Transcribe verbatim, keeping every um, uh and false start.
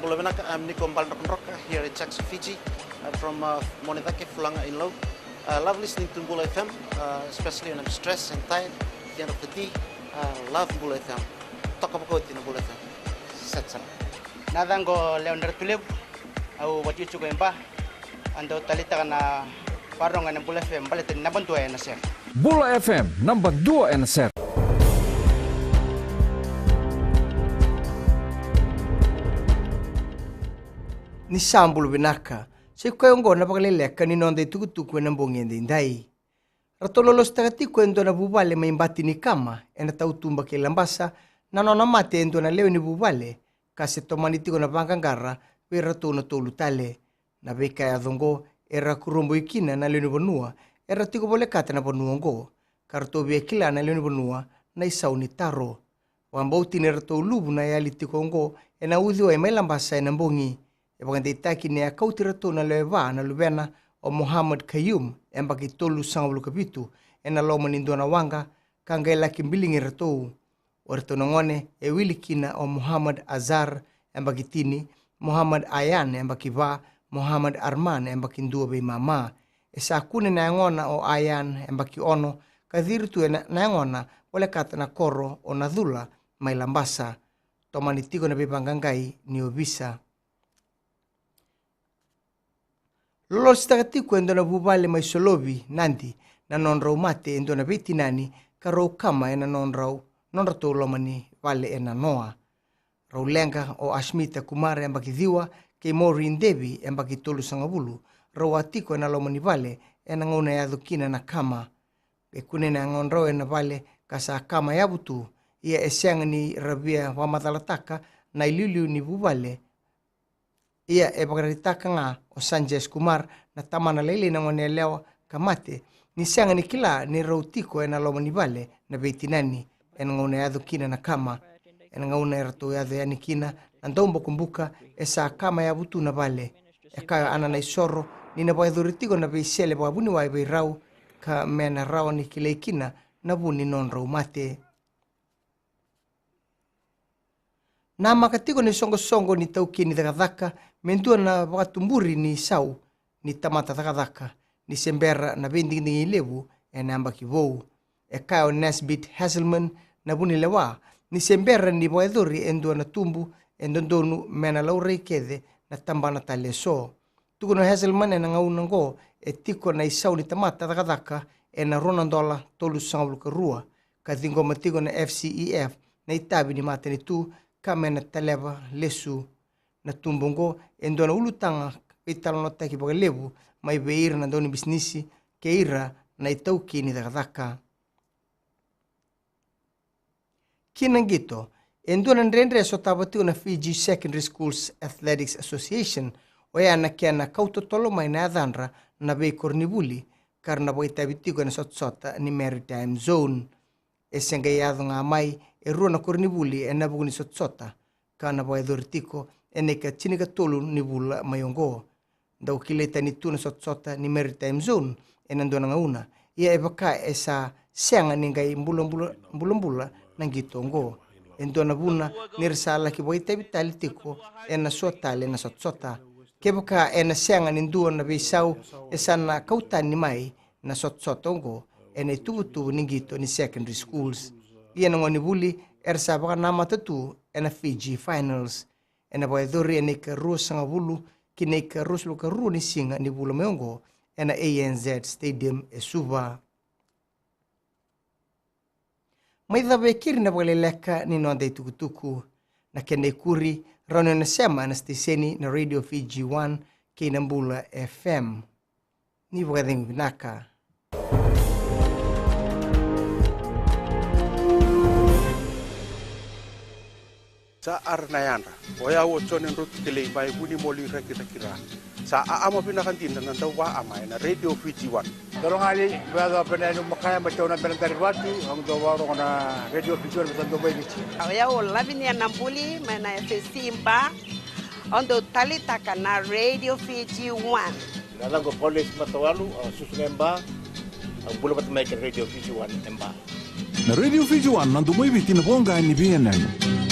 Bula vinaka, I'm Niko Baledrokadroka here in Jackson, Fiji. I'm from uh, Monedake, Fulaga in Lau. Uh, love listening to Bula F M, uh, especially when I'm stressed and tired at the end of the day. Uh, love Bula F M. Toka vakauti na Bula F M. Set sara. Na yacaqu o Lewa Dratulevu, au vakatikotiko e Ba. Au dau taleitaka na vakarorogo ena Bula F M baleta ni naba dua ena sere. Bula F M, naba dua ena sere. Ni sa bula vinaka. Sa i koya oqo na vakaleleka ni noda itukutuku ena bogi edaidai. Ratou lolositaka tiko e dua na vuvale mai Bati ni Kama ena tautuba kei Labasa na nona mate e dua na lewe ni vuvale, ka se tomani tiko na vaqaqara vei iratou na tolu tale. Na veika yaco oqo era kurabui kina na lewe ni vanua era tiko volekata na vanua oqo, ka ratou via kila na lewe ni vanua na isau ni taro. Vakabauti ni ratou luvu na yali tiko oqo ena uciwai mai Labasa ena bogi. E vakadeitaki ni a kauti iratou na lewe va na luvena o Mohammed Kayum, yabaki tolusagavulu ka vitu, ena loma ni dua na waqa, ka qai laki biligi iratou. O iratou na gone e wili kina o Mohammed Azar, yabaki tini, Mohammed Ayan, yabaki va, Mohammed Arman, yabaki dua veimama. E sa kune na yagona o Ayan, yabaki ono, ka ciri tu ena na yagona volekata na koro o Nacula mai Labasa. Tomani tiko na veivaqaqai ni ovisa. Lolositaka tiko e dua na vuvale mai Solovi, Nadi, na nodrau mate e dua na veitinani ka rau kama ena nodrau, nodratou loma ni vale ena noa. Rau leqa o Ashmita Kumar, yabaki ciwa, kei Maureen Devi, yabaki tolusagavulu, rau a tiko ena loma ni vale ena gauna e yaco kina na kama. E kune na yagodrau ena vale ka sa kama yavu tu, ia e sega ni ra via vakamacalataka na iliuliu ni vuvale. Ia e vakaraitaka ga o Sanjesh Kumar, na tamana lailai na gone yalewa ka mate, ni sega ni kila ni rau tiko ena loma ni vale na veitinani ena gauna e yaco kina na kama. Ena gauna eratou yaco yani kina na daubokobuka, e sa kama yavu tu na vale. E kaya o Ana Naisoro ni na vakayacori tiko na veisele vakavuniwai vei rau ka me na rawa ni kilai kina na vu ni nodrau mate. Namaka tiko na isoqosoqo ni taukei ni cakacaka me dua na vakatuburi ni sau ni tamata cakacaka ni se bera na veidigidigi levu ena yabaki vou. E kaya o Nesbitt Hasselman, na vunilewa, ni se bera ni vakayacori e dua na tubu e dodonu me na laurai kece na tabana tale eso. Tukuna o Hasselman, ena gauna oqo e tiko na isau ni tamata cakacaka ena rua na dola tolusagavulu ka rua, ka ciqoma tiko na F C E F na itavi ni matanitu ka me na taleva lesu na tubu oqo e dua na ulutaga veitalanoataki vakalevu mai vei ira na daunibisinisi kei ira na itaukei ni cakacaka. Ki na qito, e dua na dredre e sotava tiko na Fiji Secondary Schools Athletics Association, oya na kena kau totolo mai na yacadra na veikoronivuli ka ra na vakaitavi tiko ena sotasota ni Maritime Zone. E se qai yaco ga mai e rua na koronivuli ena vuku ni sotasota ka na vakayacori tiko ena ika tinikatolu ni vula mai oqo. Dau kilai tani tu na sotasota ni Maritime Zone ena dua na gauna, ia e vaka e sa sega ni qai bulabula, bulabula na qito oqo. E dua na vuna ni ra sa laki vakaitavi tale tiko ena so tale na sotasota. Kevaka ena sega ni dua na veisau, e sa na kau tani mai na sotasota oqo ena ituvatuva ni qito ni secondary schools. Ia na gonevuli era sa vakanamata tu ena Fiji Finals. Ena vakayacori ena ika ruasagavulu ki na ika ruasagavulu ka rua ni siga ni vula mai oqo ena A N Z Stadium e Suva. Mai cava e keri na vakaleleka ni noda itukutuku. Na kena ikuri, rawa ni o na sema ena siteseni na Radio Fiji One kei na Bula F M. Ni vakacegu vinaka. Sa ara na yadra. O yau o Jone Drotu Kelei mai Vunimoli, Rakiraki, Ra. Sa aama vinaka dina na dauvaama ena Radio Fiji One. Dolo gali, vea dau pena enu makaya mai tauna bena dari vatu, au dau varogo na Radio Fiji One, vea dau mai Viti. O yau o Lavinia Nabuli mai na F S C Ba, au dau talitaka na Radio Fiji One. Na yacaqu o Paulesi Matawalu, au susu ga e Ba, au bula vata mai kei na Radio Fiji One e Ba. Na Radio Fiji One, na domo i Viti, na voqa ni veiyanuyanu.